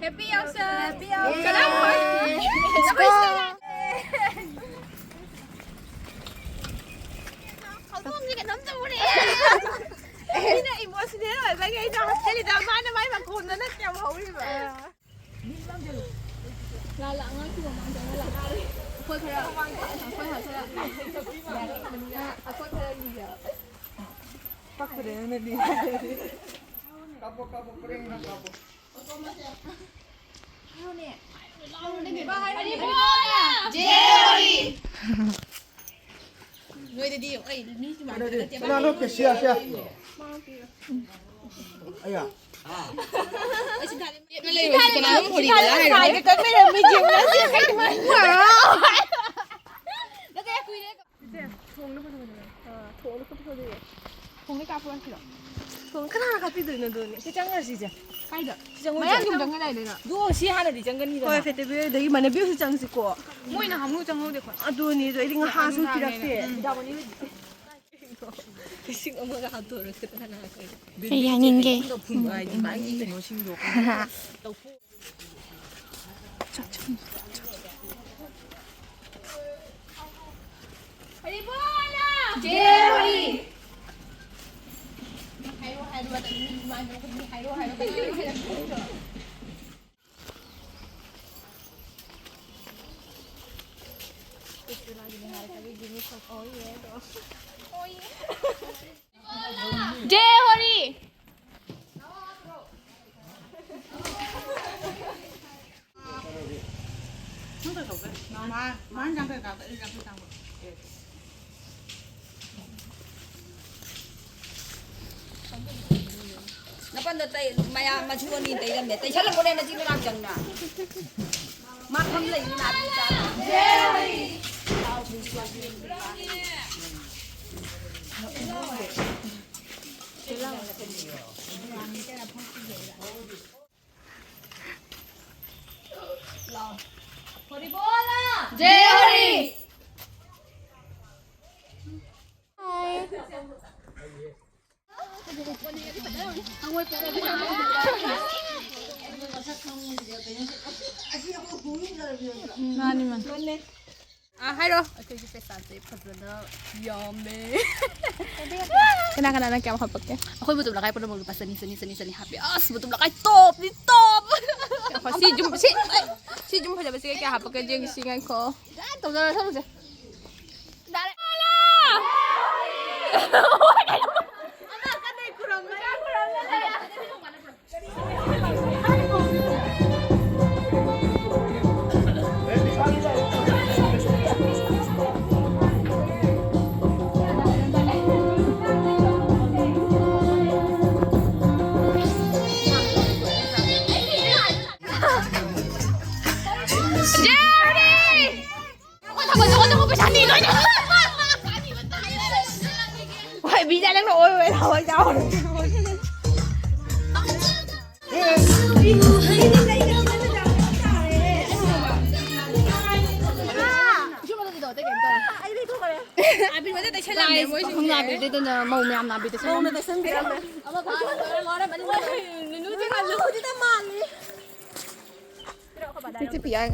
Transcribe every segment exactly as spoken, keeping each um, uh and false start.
Happy Yawsang! Happy Yawsang! ꯀꯅꯥꯝ ꯍꯣꯏ? Squeeze ꯇꯧꯔꯦ꯫ ꯍꯧꯗꯣꯡꯁꯦ ꯀꯩꯅꯣꯝ ꯇꯧꯔꯦ꯫ ꯃꯤꯅ emotional ꯑꯣꯏꯕꯒꯤ ꯑꯩꯅ ꯍꯣꯁꯇꯦꯜꯗ ꯃꯥꯅ ꯃꯥꯏ ꯃꯈꯣꯟꯗꯅ ꯀꯌꯥꯝ ꯍꯧꯔꯤꯕ꯫ ꯂꯥ, ꯂꯥ, ꯑꯉꯥꯡꯁꯤꯡ ꯃꯃꯥꯡꯗ ꯑꯃ ꯂꯥ꯫ ꯑꯩꯈꯣꯏ ꯈꯔ, ꯑꯩꯈꯣꯏ ꯈꯔ, ꯑꯩꯈꯣꯏ ꯈꯔ ꯂꯤꯒꯦ꯫ ꯄꯛꯇ꯭ꯔꯦ ꯅꯪꯅ ꯂꯤ꯫ ꯀꯥꯞꯄꯣ, ꯀꯥꯞꯄꯣ, ꯄꯨꯔꯦꯟ ꯉꯥ ꯀꯥꯞꯄꯣ꯫ ꯅꯣꯏꯗꯗꯤ ꯑꯩ ꯃꯤ ꯀꯅꯥꯅꯣ ꯀꯦꯁꯤꯌꯥ ꯁꯦ? ꯑꯌꯥ꯫ ꯂꯦꯞꯅ ꯂꯩꯔꯣꯏꯁꯤ ꯀꯅꯥꯅꯣ ꯍꯣꯔꯤ ꯃꯂꯥ ꯍꯥꯏꯔꯣ? ꯊꯣꯡꯗ ꯀꯥꯞꯄꯨꯔꯁꯤꯔꯣ? ꯊꯣꯡ ꯀꯅꯥꯅ ꯀꯥꯞꯄꯤꯗꯣꯏꯅꯣ ꯑꯗꯨꯅꯤ? ꯁꯤ ꯆꯪꯉꯁꯤ ꯏꯆꯦ꯫ ꯀꯥꯏꯗ? ꯁꯤ ꯆꯪꯉꯣꯏꯁꯦ? ꯃꯌꯥꯡ ꯌꯨꯝ ꯆꯪꯉꯗꯥꯏꯗꯅꯣ? ꯑꯗꯣ ꯁꯤ ꯍꯥꯟꯅꯗꯤ ꯆꯪꯒꯅꯤꯗꯅ꯫ ꯍꯣꯏ, ꯐꯦꯇꯦꯕꯤꯔꯗꯒꯤ ꯃꯥꯟꯅꯕꯤ ꯍꯧꯖꯤꯛ ꯆꯪꯁꯤꯀꯣ꯫ ꯃꯣꯏꯅ ꯍꯥꯃꯨ ꯆꯪꯍꯧꯗꯦ ꯑꯩꯈꯣꯏ꯫ ꯑꯗꯨꯅꯤ, ꯑꯗꯣ ꯑꯩꯗꯤ ꯉꯥꯍꯥꯁꯨ ꯄꯤꯔꯛꯇꯦ꯫ ꯎꯝ꯫ ꯂꯤꯁꯤꯡ ꯑꯃꯒ ꯍꯥꯞꯇꯣꯔꯒ ꯀꯅꯥꯅ ꯍꯥꯞꯇꯣꯏꯅꯣ? ꯑꯩ ꯌꯥꯅꯤꯡꯉꯦ꯫ ꯐꯨꯟꯕ ꯍꯥꯏꯗꯤ ꯃꯥꯒꯤ ꯀꯩꯅꯣꯁꯤꯡꯗꯣ ꯂꯧꯊꯣꯛ꯫ ꯍꯔꯤꯕꯣꯂꯥ! ꯖꯦ ꯍꯔꯤ! ꯍꯥꯏꯔꯣ, ꯍꯥꯏꯔꯣ, ꯍꯥꯏꯔꯣ, ꯍꯥꯏꯔꯣ꯫ ꯖꯦ ꯍꯣꯔꯤ! ꯅꯥꯄꯟꯗ ꯇꯩ-, ꯃꯌꯥꯝ ꯃꯆꯨ ꯑꯅꯤ ꯇꯩꯔꯝꯃꯦ꯫ ꯇꯩꯁꯜꯂꯛꯄꯅꯦ ꯃꯆꯤꯟ ꯃꯅꯥꯎ ꯆꯪꯅ꯫ ꯃꯥ ꯐꯝ ꯂꯩꯕꯅꯤꯅ ꯑꯗꯨꯝ ꯆꯥꯔꯣ꯫ ꯖꯦ ꯍꯔꯤ! ꯃꯥꯅꯤ, ꯃꯥꯅꯤ꯫ ꯑꯥ, ꯍꯥꯏꯔꯣ꯫ ꯑꯩꯈꯣꯏꯒꯤ ꯄꯩꯁꯥꯁꯦ ꯐꯖꯅ ꯌꯥꯝꯃꯦ꯫ ꯀꯅꯥ ꯀꯅꯥꯅ ꯀꯌꯥꯝ ꯍꯥꯞꯄꯛꯀꯦ? ꯑꯩꯈꯣꯏ ꯃꯇꯝ ꯂꯥꯛꯀꯥꯏ ꯄꯨꯝꯅꯃꯛ ꯂꯨꯄꯥ ꯆꯅꯤ, ꯆꯅꯤ, ꯆꯅꯤ, ꯆꯅꯤ ꯍꯥꯞꯄꯦ꯫ ꯑꯁ, ꯃꯇꯝ ꯂꯥꯛꯀꯥꯏ ꯇꯣꯞꯅꯤ, ꯇꯣꯞ! ꯁꯤ ꯌꯨꯝ, ꯁꯤ, ꯁꯤ ꯌꯨꯝ ꯐꯖꯕꯁꯤꯒ ꯀꯌꯥ ꯍꯥꯞꯄꯛꯀꯦ ꯌꯦꯡꯁꯤ, ꯉꯥꯏꯈꯣ꯫ ꯇꯧꯖꯔꯣ, ꯊꯧꯔꯨꯁꯦ꯫ ꯗꯥꯏꯔꯦꯛ꯫ ꯍꯣꯏ, ꯕꯤꯖꯥ ꯅꯪꯅ ꯑꯣꯏ ꯑꯣꯏ ꯂꯥꯎꯑꯣ, ꯆꯥꯎ꯫ ꯑꯩ ꯂꯩꯊꯣꯛꯈ꯭ꯔꯦ꯫ ꯑꯕꯤꯔ ꯃꯣꯏꯁꯤꯡꯁꯦ꯫ ꯄꯥꯈꯪ ꯅꯥꯕꯤꯗꯨꯗꯅ ꯃꯧ ꯃꯌꯥꯝ ꯅꯥꯕꯤꯗ ꯃꯧꯅ ꯇꯩꯁꯜꯂꯝꯃꯦ꯫ ꯅꯨꯅꯨꯗꯤ ꯃꯥꯜꯂꯤ꯫ ꯆꯤꯆꯤ ꯄꯤꯌꯥꯡ꯫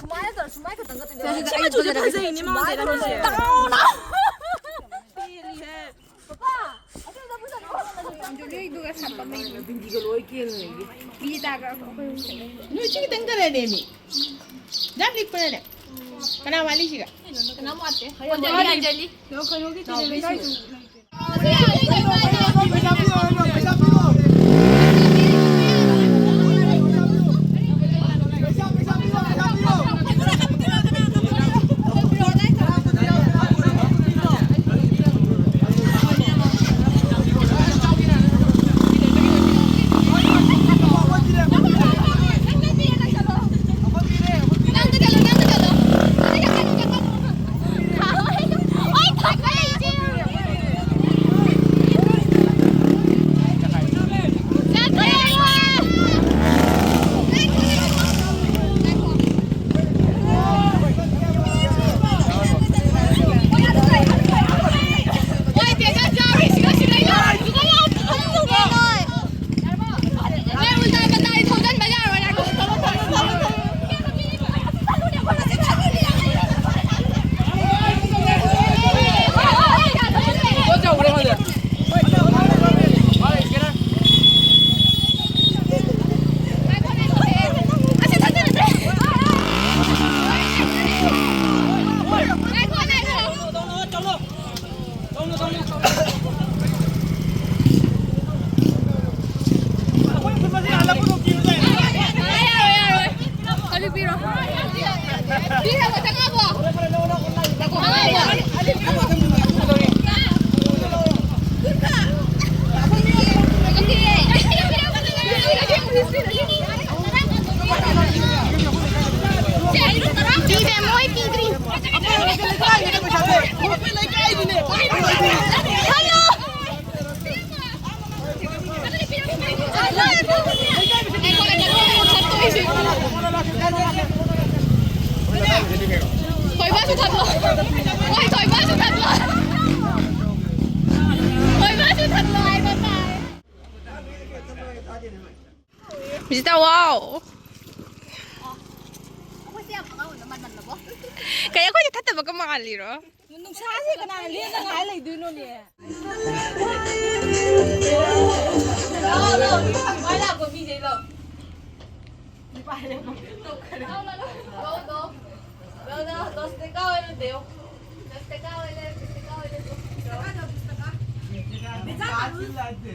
ꯁꯨꯃꯥꯏꯅ ꯇꯧꯔ, ꯁꯨꯃꯥꯏꯅ ꯈꯛꯇꯪꯒ ꯇꯧꯗꯣꯏꯕ꯫ ꯁꯤ ꯃꯆꯨꯁꯦ ꯐꯖꯩꯅꯦ, ꯃꯥ ꯉꯁꯥꯏ ꯂꯝꯕꯤꯁꯦ꯫ ꯄꯦꯜꯂꯤꯍꯦ꯫ ꯄꯄꯥ, ꯑꯗꯨꯗ ꯄꯨꯁꯜꯂꯣ꯫ ꯅꯣꯏꯗꯨꯒ ꯁꯝꯕ ꯃꯩꯗꯨ꯫ ꯕꯤꯟꯗꯤꯒ ꯂꯣꯏ ꯀꯦꯟꯈ꯭ꯔꯦ꯫ ꯃꯤ ꯇꯥꯈ꯭ꯔꯕ ꯑꯩꯈꯣꯏ ꯑꯍꯨꯝ ꯈꯛꯇ꯫ ꯅꯣꯏ ꯁꯤ ꯈꯤꯇꯪ ꯈꯔꯅꯦꯃꯤ꯫ ꯌꯥꯝ ꯂꯤꯛꯄꯅꯅꯦ꯫ ꯀꯅꯥ ꯋꯥꯠꯂꯤꯁꯤꯒ? ꯀꯅꯥꯝ ꯋꯥꯠꯇꯦ꯫ ꯑꯟꯖꯂꯤ, ꯑꯟꯖꯂꯤ꯫ ꯀꯩꯅꯣꯒꯤ ꯆꯦꯅꯦꯜ ꯂꯩꯀꯥꯏꯁꯨ꯫ ꯄꯤꯗꯦ, ꯃꯣꯏ ꯄꯤꯗ꯭ꯔꯤ꯫ ꯍꯜꯂꯣ꯫ ꯊꯣꯏꯕꯁꯨ ꯊꯠꯂꯣ꯫ ꯍꯣꯏ, ꯊꯣꯏꯕꯁꯨ ꯊꯠꯂꯣ꯫ ꯊꯣꯏꯕꯁꯨ ꯊꯠꯂꯣ ꯍꯥꯏꯕ ꯇꯥꯏ꯫ ꯕꯤꯖꯤꯇꯥ, wow! ꯀꯩ ꯑꯩꯈꯣꯏꯁꯦ ꯊꯠꯇꯕꯒ ꯃꯥꯜꯂꯤꯔꯣ? ꯅꯨꯡꯁꯥꯁꯦ ꯀꯅꯥꯅ ꯂꯦꯡꯉ ꯉꯥꯏ ꯂꯩꯗꯣꯏꯅꯣꯅꯦ? ꯂꯥꯛꯑꯣ, ꯂꯥꯛꯑꯣ, ꯃꯤ ꯂꯥꯛꯑꯣ꯫ ꯂꯥꯛꯑꯣ, ꯂꯥꯛꯑꯣ꯫ ꯂꯥꯛꯑꯣ, ꯂꯥꯛꯑꯣ꯫ ꯂꯥꯛꯑꯣ, ꯂꯥꯛꯑꯣ꯫ ꯗꯁ ꯇꯥꯀꯥ ꯑꯣꯏꯅ ꯗꯦꯎ꯫ ꯗꯁ ꯇꯥꯀꯥ ꯑꯣꯏꯅ, ꯕꯤꯁ ꯇꯥꯀꯥ ꯑꯣꯏꯅ ꯗꯦꯎ꯫ ꯀꯥꯁꯤ ꯂꯥꯛꯇꯦ꯫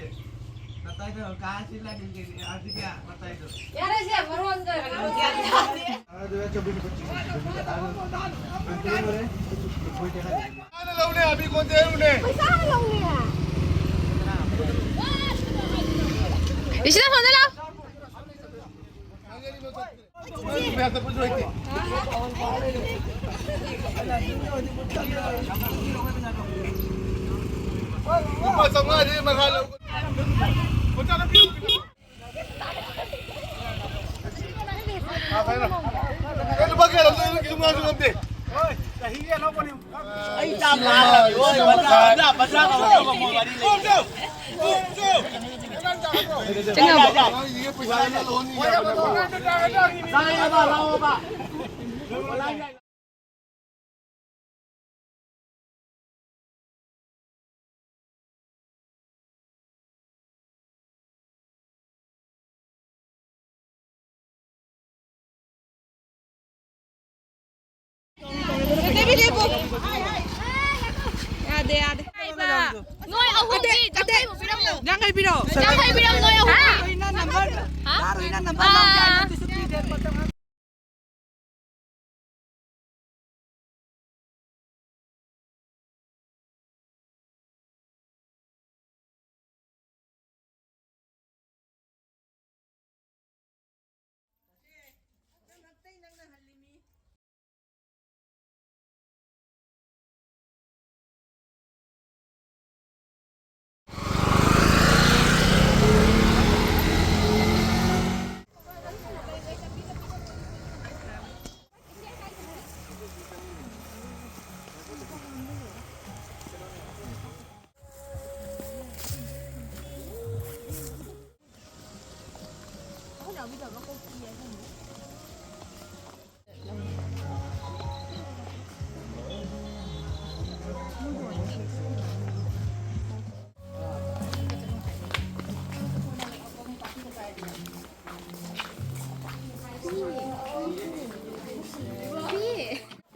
ꯅꯇꯥꯏꯗ ꯀꯥꯁꯤ ꯂꯥꯛꯇꯦ꯫ ꯑꯗꯨꯒ ꯃꯇꯥꯏꯗꯣ꯫ ꯌꯥꯔꯦꯁꯦ, ꯃꯔꯣꯟꯗ ꯀꯩꯅꯣ ꯒ꯭ꯌꯥꯟ ꯇꯥꯗꯦ꯫ ꯑꯗꯨꯒ ꯆꯧꯕꯤꯁ ꯄꯆꯤꯁ ꯂꯧꯅꯦ, ꯑꯕꯤ ꯀꯣꯟꯇꯦꯔꯨꯅꯦ꯫ ꯄꯩꯁꯥ ꯍꯥꯟꯅ ꯂꯧꯅꯦ꯫ ꯏꯁꯤꯅ ꯐꯣꯟꯗ ꯂꯥꯎ꯫ ꯂꯨꯄꯥ ꯆꯥꯝꯃꯉꯥꯗꯤ ꯃꯈꯥ ꯂꯧ꯫ ꯑꯦ, ꯂꯨꯄꯥ ꯀꯌꯥ ꯂꯧꯗꯣꯏꯅꯣ? ꯀꯩꯁꯨ ꯉꯥꯡꯁꯨ ꯉꯝꯗꯦ꯫ ꯑꯩ ꯆꯥꯝꯃꯉꯥ ꯂꯧꯏ꯫ ꯕꯖꯥꯔ, ꯕꯖꯥꯔ ꯀꯧꯔꯒ ꯃꯣꯏ ꯋꯥꯔꯤ ꯂꯩ꯫ ꯆꯪꯉꯕꯣ? ꯑꯉꯥꯡꯁꯤꯡꯁꯦ ꯄꯩꯁꯥ ꯂꯧꯍꯟꯅꯤꯡꯉꯦ ꯍꯥꯏꯕꯅꯦꯕ꯫ ꯌꯥꯗꯦ, ꯌꯥꯗꯦ꯫ ꯅꯣꯏ ꯑꯍꯨꯝꯒꯤ ꯌꯥꯡꯈꯩꯃꯨꯛ ꯄꯤꯔꯝꯃꯣ꯫ ꯌꯥꯡꯈꯩ ꯄꯤꯔꯣ꯫ ꯌꯥꯡꯈꯩ ꯄꯤꯔꯝꯃꯣ, ꯅꯣꯏ ꯑꯍꯨꯝ꯫ ꯍꯥ? ꯔꯣꯏꯅ ꯅꯝꯕꯔ, ꯑꯥ꯫ ꯔꯣꯏꯅ ꯅꯝꯕꯔ ꯂꯧꯒꯦ ꯍꯥꯏꯅ ꯑꯗꯨꯁꯨ ꯄꯤꯗꯦ꯫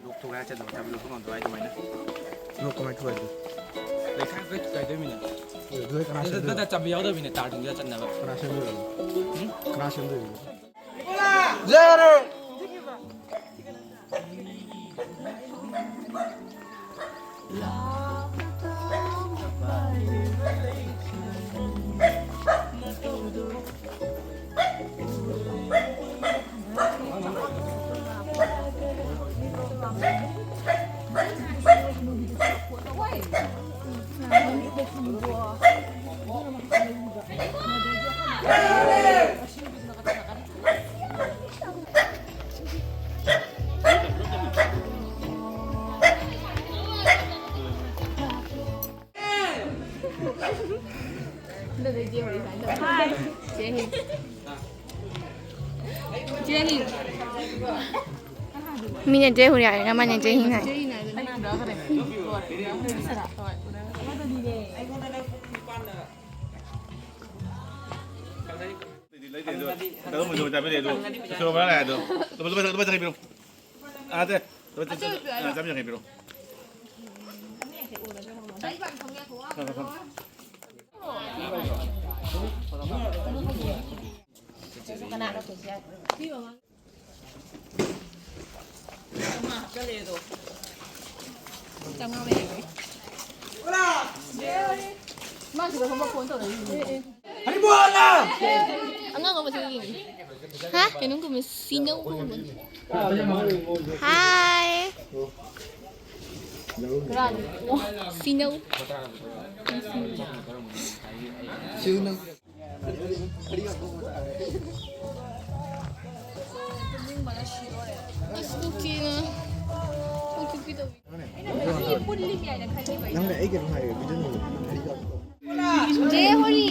ꯂꯣꯛ ꯊꯨꯒꯥꯏ ꯆꯠꯅꯕ ꯆꯥꯕꯤ ꯂꯣꯛ ꯊꯨꯡꯉꯝꯗꯣ ꯍꯥꯏ ꯑꯗꯨꯃꯥꯏꯅ꯫ ꯂꯣꯛ ꯀꯃꯥꯏꯅ ꯊꯨꯒꯥꯏꯗꯣꯏ? ꯂꯩꯈꯥꯏ ꯂꯣꯏ ꯊꯨꯒꯥꯏꯗꯣꯏꯃꯤꯅ꯫ ꯑꯗꯨ ꯅꯣꯏ ꯀꯅꯥ ꯑꯗꯨ ꯁꯦꯝꯗꯣꯏꯕ? ꯅꯠꯇ ꯆꯥꯕꯤ ꯌꯥꯎꯗꯕꯤꯅꯦ ꯇꯥꯔ ꯇꯤꯡꯒ ꯆꯠꯅꯕ꯫ ꯀꯅꯥ ꯁꯦꯝꯗꯣꯏꯕ? ꯎꯝ? ꯀꯅꯥ ꯁꯦꯝꯗꯣꯏꯕ? ꯌꯥꯔꯦ! ꯃꯤꯅ ꯖꯦ ꯍꯨꯔꯤ ꯍꯥꯏꯔꯒ ꯃꯥꯅ ꯖꯦ ꯍꯤꯡ ꯍꯥꯏ꯫ ꯂꯨꯄꯥ ꯆꯥꯝꯃ ꯌꯥꯡꯈꯩ ꯄꯤꯔꯣ꯫ ꯑꯥ, ꯅꯠꯇꯦ꯫ ꯂꯨꯄꯥ ꯆꯥꯝꯃ ꯌꯥꯡꯈꯩ ꯄꯤꯔꯣ꯫ ꯑꯉꯥꯡ ꯑꯃꯁꯨ ꯌꯦꯡꯉꯤ꯫ ꯍꯥ? ꯀꯩꯅꯣꯝ ꯀꯧꯕꯅꯤ, ꯁꯤꯅꯧ ꯀꯧꯕꯅꯤ꯫ ꯍꯥꯏ꯫ ꯁꯤꯅꯧ꯫ ꯑꯁ, ꯀꯣꯛ ꯆꯤꯛꯑꯦꯅ꯫ ꯀꯣꯛ ꯆꯤꯛꯄꯤ ꯇꯧꯋꯤ꯫ ꯅꯪꯅ ꯑꯩ ꯀꯩꯅꯣ ꯍꯥꯏꯔꯦ, ꯚꯤꯖꯟ ꯍꯥꯏꯔꯦ꯫ ꯖꯦ ꯍꯣꯔꯤ꯫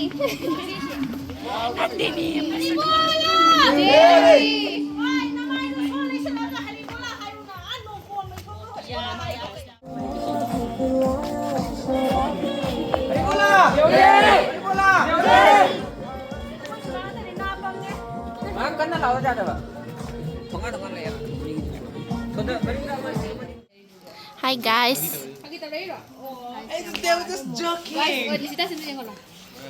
ꯉꯥꯏꯍꯥꯛ ꯀꯟꯅ ꯂꯥꯎꯕ ꯌꯥꯗꯕ꯫ ꯁꯣꯝꯗ ꯃꯅꯤꯡꯗ ꯑꯃ꯫ Hi guys.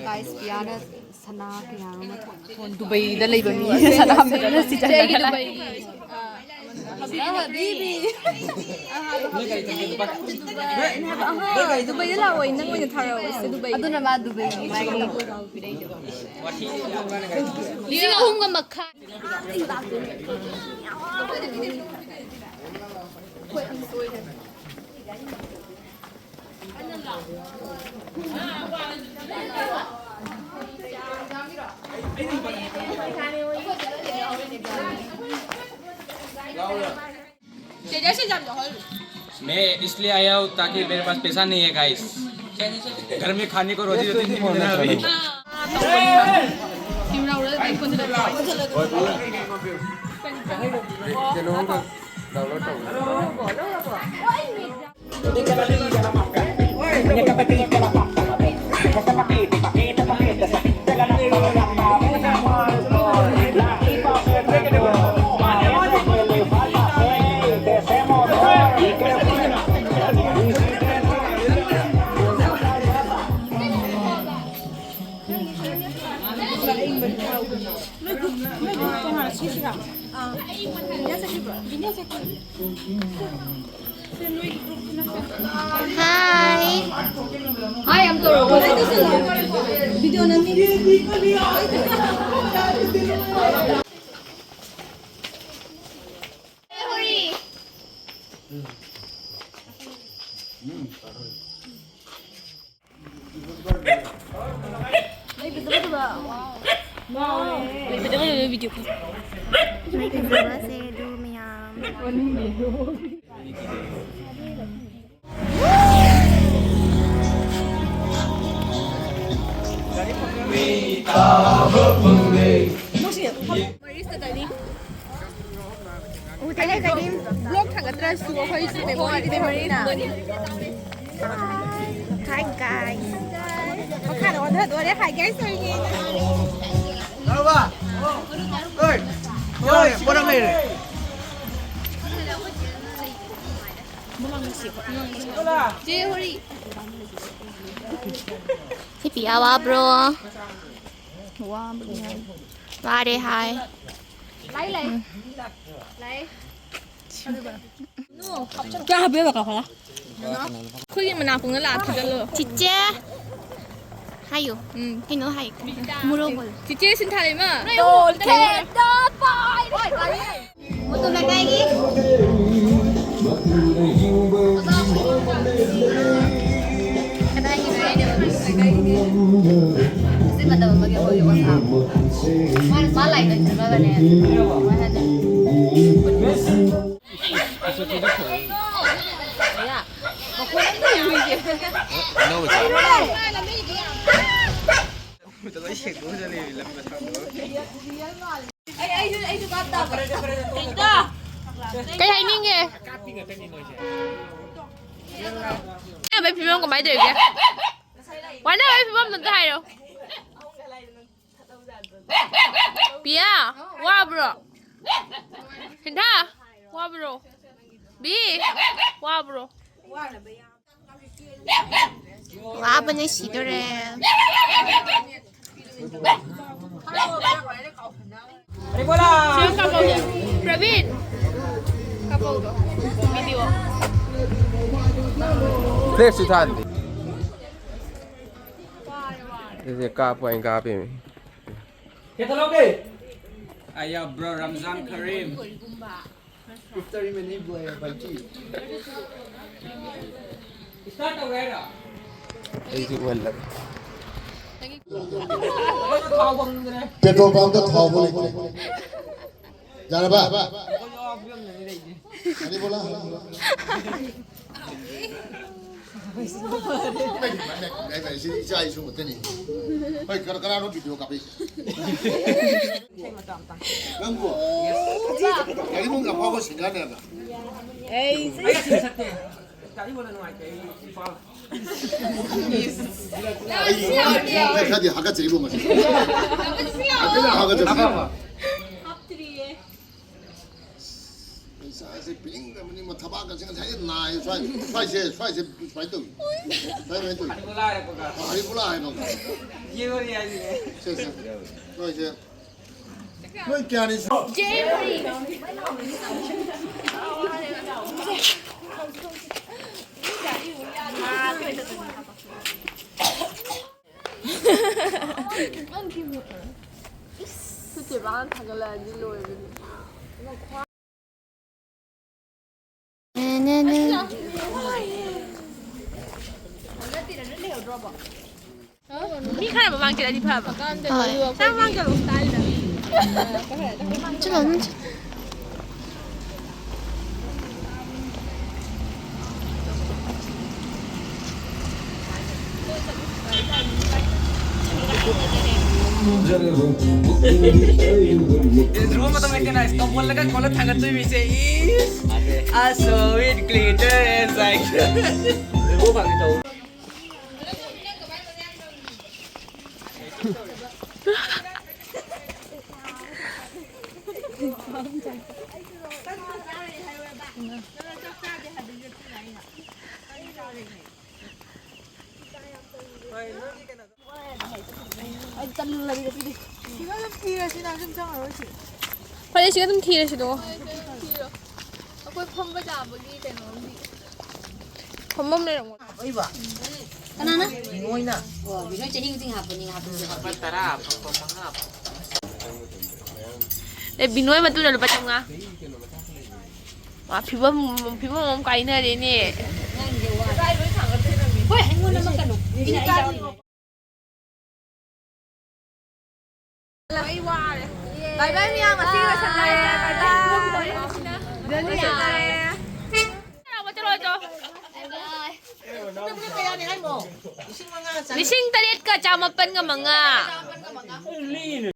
Guys, ꯄꯤꯌꯥꯅ ꯁꯅꯥ ꯀꯌꯥ ꯑꯃ ꯊꯣꯟ ꯗꯨꯕꯩꯗ ꯂꯩꯕ ꯃꯤ ꯁꯅꯥ ꯃꯌꯥꯝꯅ ꯁꯤꯖꯤꯟꯅꯔꯒ ꯂꯥꯛꯑꯦ꯫ ꯗꯨꯕꯩꯗ ꯂꯥꯛꯑꯣ, ꯅꯪ ꯑꯣꯏꯅ ꯊꯥꯔꯛꯑꯣ꯫ ꯁꯤ ꯗꯨꯕꯩ꯫ ꯑꯗꯨꯅ ꯃꯥ ꯗꯨꯕꯩꯒꯤ ꯃꯥꯒꯤ ꯂꯤꯁꯤꯡ ꯑꯍꯨꯝꯒ ꯃꯈꯥꯏ꯫ मैं इसलिए आया हूँ ताकि मेरे पास पैसा नहीं है गाइस, घर में खाने को रोजी रोटी नहीं मिल रहा अभी। Hi. Hi, I'm Toro. Video na ni. ꯂꯩꯕꯗ ꯂꯩꯕꯗ ꯚꯤꯗꯤꯑꯣ ꯀꯣꯜ꯫ ꯂꯩꯕꯗ ꯂꯩꯕꯗ ꯚꯤꯗꯤꯑꯣ ꯀꯣꯜ꯫ ꯂꯩꯕꯗ ꯂꯩꯕꯗ ꯃꯌꯥꯝ꯫ ꯃꯔꯤꯁꯤꯗꯅꯤ꯫ ꯎꯗꯦ ꯀꯔꯤꯝ꯫ ꯕ꯭ꯂꯣꯛ ꯊꯥꯡꯒꯠꯇ꯭ꯔꯁꯨ ꯑꯩꯈꯣꯏꯁꯨ ꯃꯦꯃꯣꯔꯤꯗꯤ ꯃꯦꯃꯣꯔꯤꯅ꯫ Hi guys. ꯃꯈꯥꯗ ꯑꯣꯟꯊꯗꯣꯔꯦ꯫ Hi guys ꯇꯧꯔꯤꯉꯩꯗ꯫ ꯄꯣꯔꯝ ꯂꯩꯔꯦ꯫ ꯆꯦ ꯍꯣꯔꯤ꯫ ꯁꯤ ꯄꯤꯌꯥ ꯋꯥꯕ꯭ꯔꯣ? ꯋꯥꯕꯅꯤ ꯍꯥꯏ꯫ ꯋꯥꯔꯦ ꯍꯥꯏ꯫ ꯂꯥꯏ ꯂꯥꯏ꯫ ꯂꯥꯏ꯫ ꯀꯌꯥ ꯍꯥꯞꯄꯤꯕ ꯀꯥꯎꯈ꯭ꯔꯦ꯫ ꯑꯩꯈꯣꯏꯒꯤ ꯃꯅꯥꯀꯣꯡꯗ ꯂꯥꯛꯑ ꯊꯥꯖꯜꯂꯣ꯫ ꯆꯤꯆꯦ꯫ ꯍꯥꯏꯌꯨ꯫ ꯎꯝ꯫ ꯀꯩꯅꯣ ꯍꯥꯏꯌꯨ꯫ ꯃꯣꯔꯣꯛ ꯍꯣꯏ꯫ ꯆꯤꯆꯦ ꯁꯤꯟꯊꯥꯔꯩꯃ꯫ ꯃꯣꯇꯣ ꯂꯩꯀꯥꯏꯒꯤ꯫ ꯀꯗꯥꯏꯒꯤꯅꯣ ꯍꯥꯏꯅꯦꯕ ꯅꯣꯏ ꯂꯩꯀꯥꯏꯒꯤꯅꯦ? ꯁꯤ ꯃꯇꯝ ꯑꯃꯒꯤ ꯑꯩꯈꯣꯏꯒꯤ ꯑꯣꯖꯥ꯫ ꯃꯥꯅ ꯃꯥ ꯂꯥꯏ ꯀꯠꯈꯤꯕꯒꯅꯦ꯫ ꯀꯃꯥꯏ ꯍꯥꯏꯅꯤ? ꯀꯩ ꯍꯥꯏꯅꯤꯡꯉꯦ? ꯋꯥꯅꯕꯩ ꯐꯤꯕꯝ ꯀꯃꯥꯏꯅ ꯇꯧꯔꯤꯒꯦ? ꯋꯥꯅꯕꯩ ꯐꯤꯕꯝꯗꯣ ꯑꯝꯇ ꯍꯥꯏꯔꯣ꯫ ꯄꯤꯌꯥ, ꯋꯥꯕ꯭ꯔꯣ? ꯁꯤꯟꯊꯥ, ꯋꯥꯕ꯭ꯔꯣ? ꯕꯤ, ꯋꯥꯕ꯭ꯔꯣ? ꯋꯥꯕꯅ ꯁꯤꯗꯣꯔꯦ꯫ ꯁꯤꯌꯝ ꯀꯥꯄꯧꯁꯦ꯫ ꯄ꯭ꯔꯕꯤꯟ! ꯀꯥꯄꯧꯗꯣ꯫ ꯚꯤꯗꯤꯑꯣ꯫ ꯐ꯭ꯂꯦꯛꯁꯁꯨ ꯊꯥꯟꯗꯦ꯫ ꯑꯩꯁꯦ ꯀꯥꯞꯄ ꯑꯣꯏꯅ ꯀꯥꯞꯄꯤꯃꯤ꯫ ꯑꯌꯥ, bro, Ramzan Kareem. Start ꯇꯧꯔꯦ ꯍꯥꯏꯔꯣ? ꯑꯩꯁꯨ ꯎꯍꯜꯂꯒꯦ꯫ ꯄꯦꯇ꯭ꯔꯣꯜ ꯄꯝꯗ ꯊꯥꯎꯕꯨ ꯂꯩꯇ꯭ꯔꯦ꯫ ꯌꯥꯔꯕ? ꯑꯗꯨ ꯕꯣꯂꯥ, ꯁꯤ ꯏꯆꯥ ꯏꯁꯨ ꯉꯥꯛꯇꯅꯤ꯫ ꯍꯣꯏ, ꯀꯅꯥ-, ꯀꯅꯥꯅꯣ ꯚꯤꯗꯤꯑꯣ ꯀꯥꯞꯄꯛꯏꯁꯦ? ꯅꯪꯕꯨ ꯀꯔꯤꯒꯨꯝꯕ ꯑꯐꯥꯎꯕ ꯁꯤꯡꯒꯔꯅꯦꯕ? ꯑꯩ ꯒꯥꯔꯤ ꯃꯅꯨꯡꯗ ꯅꯨꯡꯉꯥꯏꯇꯦ, ꯑꯩ ꯏꯝꯐꯥꯜ꯫ ꯑꯩ ꯈꯔꯗꯤ ꯍꯥꯀꯠꯆꯩꯕꯣ ꯉꯁꯤ꯫ ꯍꯥꯀꯠꯆꯩ꯫ ꯍꯥꯞꯇ꯭ꯔꯤꯌꯦ꯫ ꯄꯩꯁꯥꯁꯦ ꯄꯤꯅꯤꯡꯗꯕꯅꯤ, ꯃ-, ꯊꯕꯥꯛꯀꯁꯦ ꯉꯁꯥꯏꯗꯩ ꯅꯥꯏ꯫ ꯁ꯭ꯋꯥꯏ, ꯁ꯭ꯋꯥꯏꯁꯦ, ꯁ꯭ꯋꯥꯏꯁꯦ ꯁꯨꯃꯥꯏꯅ ꯇꯧꯏ꯫ ꯁ꯭ꯋꯥꯏ ꯁꯨꯃꯥꯏꯅ ꯇꯧꯏ꯫ ꯍꯔꯤꯕꯣꯂꯥ ꯍꯥꯏꯕꯀꯣ꯫ ꯍꯔꯤꯕꯣꯂꯥ ꯍꯥꯏꯕꯀꯣ꯫ ꯁꯦ, ꯁꯦ꯫ ꯁ꯭ꯋꯥꯏꯁꯦ꯫ ꯅꯣꯏ ꯀꯌꯥꯅꯤ ꯁꯨ- ꯅꯠꯇꯦ, ꯃꯥꯅ ꯊꯥꯒꯠꯂꯛꯑꯗꯤ ꯂꯣꯏꯔꯦ꯫ ꯃꯤ ꯈꯔ ꯃꯃꯥꯡ ꯆꯠꯂꯗꯤ ꯐꯕ꯫ ꯍꯣꯏ꯫ ꯈꯔ ꯃꯃꯥꯡ ꯆꯠꯂꯣ꯫ ꯆꯠꯂꯣ, ꯑꯗꯨꯝ ꯆꯠꯂꯣ꯫ ꯗ꯭ꯔꯣ ꯃꯇꯝ ꯂꯩꯇꯦꯅ, ꯏꯁꯇꯣꯞ ꯍꯣꯜꯂꯒ ꯈꯣꯠꯂ ꯊꯥꯡꯒꯠꯇꯣꯏ ꯃꯤꯁꯦ꯫ ꯏꯁ! I saw it glitter and like. ꯐꯔꯦ, ꯁꯤꯒ ꯑꯗꯨꯝ ꯊꯤꯔꯁꯤꯗꯣ꯫ ꯑꯩꯈꯣꯏ ꯐꯝꯕ ꯌꯥꯕꯒꯤ ꯀꯩꯅꯣꯝꯗꯤ ꯐꯝꯐꯝ ꯂꯩꯔꯝꯒꯅꯤ꯫ ꯀꯅꯥꯅ? ꯕꯤꯅꯣꯏꯅ꯫ ꯑꯣ, ꯕꯤꯅꯣꯏ ꯆꯍꯤ ꯈꯨꯗꯤꯡ ꯍꯥꯞꯄꯅꯤ, ꯍꯥꯞꯄꯅꯤ꯫ ꯂꯨꯄꯥ ꯇꯔꯥ ꯐꯪꯕ ꯃꯉꯥ꯫ ꯑꯦ, ꯕꯤꯅꯣꯏ ꯃꯇꯨꯅ ꯂꯨꯄꯥ ꯆꯥꯝꯃꯉꯥ꯫ ꯃꯥ ꯐꯤꯕꯝ, ꯐꯤꯕꯝ ꯑꯃ ꯀꯥꯏꯅꯔꯦꯅꯦ꯫ ꯍꯣꯏ, ꯑꯩꯉꯣꯟꯗ ꯑꯃ ꯀꯩꯅꯣ꯫ ꯑꯩ ꯋꯥꯔꯦ꯫ ꯕꯥꯏ ꯕꯥꯏ ꯃꯌꯥꯝ, ꯉꯁꯤꯒꯤ ꯂꯣꯏꯁꯟꯅꯔꯦ꯫ ꯕꯥꯏ ꯕꯥꯏ꯫ ꯂꯣꯏꯁꯟꯅꯔꯦ꯫ ꯆꯠꯂꯣ, ꯆꯠꯂꯣ꯫ ꯂꯤꯁꯤꯡ ꯇꯔꯦꯠꯀ ꯆꯥꯃꯥꯄꯟꯒ ꯃꯉꯥ꯫